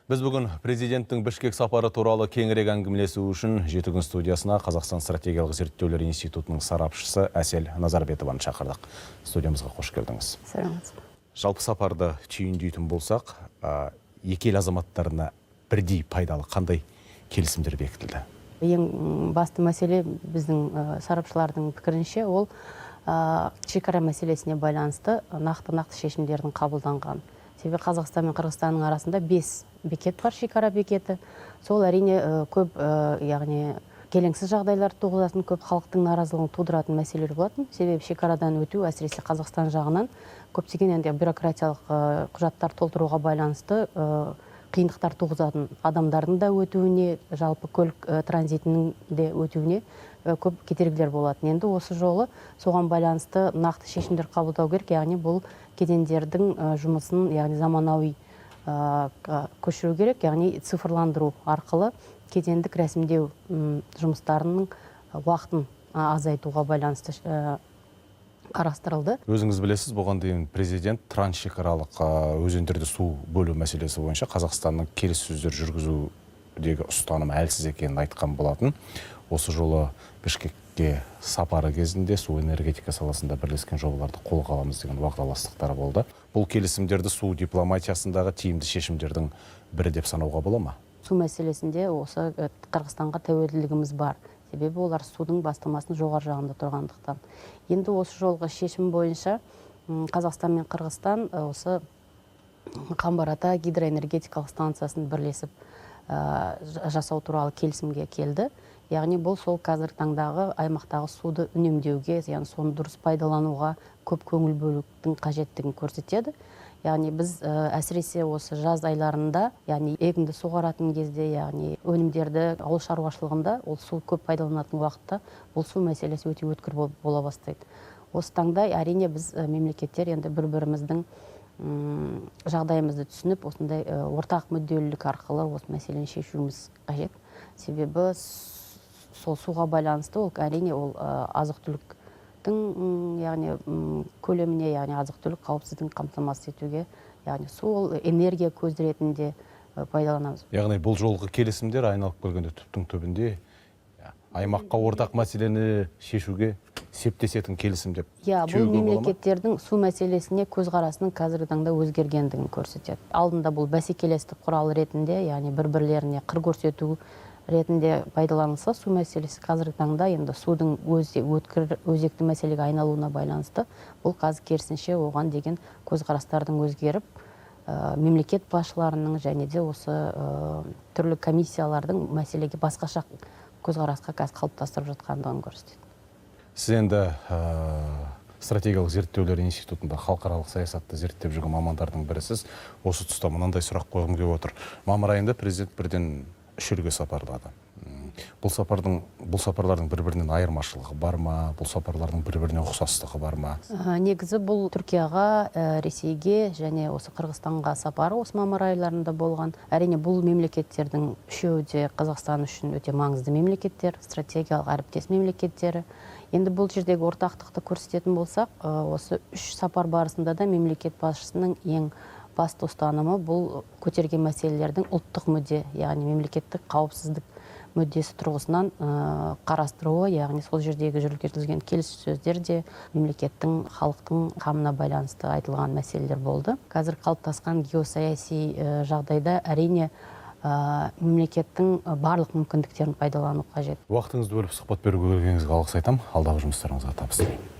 Біз бүгін президенттің Бішкек сапары туралы кеңірек әңгімелесу үшін «Жеті күн» студиясына Қазақстан стратегиялық зерттеулер институтының сарапшысы Әсел Назарбетованы шақырдық. Студиямызға қош келдіңіз. Саламатсыз ба? Жалпы сапарды түйіндейтін болсақ, екі ел азаматтарына бірдей пайдалы қандай келісімдер бекітілді? Ең басты мәселе, біздің сарапшылардың пікірінше, ол шекара мәселесіне байланысты нақты шешімдердің қабылданған. Себебі Қазақстан мен Қырғызстанның арасында бес бекет бар, шекара бекеті. Сол, әрине, көп, яғни келеңсіз жағдайлар туғызатын, көп халықтың наразылығын тудыратын мәселелер болатын. Себебі шекарадан өту, әсіресе Қазақстан жағынан, көптеген енді бюрократиялық құжаттар толтыруға байланысты қиындықтар туғызатын, адамдардың да өтуіне, жалпы көлік транзитінің де өтуіне көп кедергілер болатын. Енді осы жолы соған байланысты нақты шешімдер қабылдау керек, яғни бұл кедендердің жұмысын, яғни заманауи көшіру керек, яғни цифрландыру арқылы кедендік рәсімдеу жұмыстарының уақытын азайтуға байланысты қарастырылды. Өзіңіз білесіз, бұған дейін президент трансшекаралық өзендерде су бөлу мәселесі бойынша Қазақстанның келіссөздер жүргізудегі ұстанымы әлсіз екенін айтқан болатын. Осы жолы Бішкекке сапары кезінде су энергетика саласында бірлескен жобаларды қолға аламыз деген уағдаластықтар болды. Бұл келісімдерді су дипломатиясындағы тиімді шешімдердің бірі деп санауға бола ма? Су мәселесінде осы Қырғызстанға тәуелділігіміз бар, себебі олар судың бастамасының жоғары жағында тұрғандықтан. Енді осы жолғы шешім бойынша Қазақстан мен Қырғызстан осы Қамбар Ата гидроэнергетикалық станциясын бірлесіп жасау туралы келісімге келді. Яғни бұл сол қазіргі таңдағы аймақтағы суды үнемдеуге, яғни соны дұрыс пайдалануға көп көңіл бөлудің қажеттігін көрсетеді. Яғни біз әсіресе осы жаз айларында, яғни егінді суғаратын кезде, яғни өнімдерді ауыл шаруашылығында ол су көп пайдаланатын уақытта бұл су мәселесі өте өткір бола бастайды. Осы таңда, әрине, біз мемлекеттер енді бір біріміздің жағдайымызды түсініп, осындай ортақ мүдделілік арқылы осы мәселені шешуіміз қажет. Себебі сол суға байланысты ол, әрине, ол азық түліктің яғни көлеміне, яғни азық түлік қауіпсіздігін қамтамасыз етуге, яғни су ол энергия көзі ретінде пайдаланамыз. Яғни бұл жолғы келісімдер айналып келгенде түптің түбінде аймаққа ортақ мәселені шешуге септесетін келісім деп Иә, бұл түйеуге бола ма? мемлекеттердің су мәселесіне көзқарасының қазіргі таңда өзгергендігін көрсетеді. Алдында бұл бәсекелестік құралы ретінде, яғни бір бірлеріне қыр көрсету ретінде пайдаланылса су мәселесі, қазіргі таңда енді судың өзі өткір, өзекті мәселеге айналуына байланысты бұл қазір керісінше оған деген көзқарастардың өзгеріп, мемлекет басшыларының және де осы түрлі комиссиялардың мәселеге басқаша көзқарасқа қазір қалыптастырып жатқандығын көрсетеді. Сіз енді стратегиялық зерттеулер институтында халықаралық саясатты зерттеп жүрген мамандардың бірісіз. Осы тұста мынандай сұрақ қойғым келіп отыр. Мамыр айында президент бірден үш елге сапарлады. Бұл сапарлардың бір бірінен айырмашылығы бар ма? Бұл сапарлардың бір біріне ұқсастығы бар ма? Негізі бұл Түркияға, Ресейге және осы Қырғызстанға сапары осы мамыр айларында болған. Әрине, бұл мемлекеттердің үшеуі де Қазақстан үшін өте маңызды мемлекеттер, стратегиялық әріптес мемлекеттері. Енді бұл жердегі ортақтықты көрсететін болсақ, осы үш сапар барысында да мемлекет басшысының ең басты ұстанымы бұл көтерген мәселелердің ұлттық мүдде, яғни мемлекеттік қауіпсіздік мүддесі тұрғысынан қарастыруы, яғни сол жердегі жүргізілген келіссөздер де мемлекеттің, халықтың қамына байланысты айтылған мәселелер болды. Қазір қалыптасқан геосаяси жағдайда, әрине, мемлекеттің барлық мүмкіндіктерін пайдалану қажет. Уақытыңызды бөліп, сұхбат беруге келгеніңізге алғыс айтамын. Алдағы жұмыстарыңызға табыс тілеймін.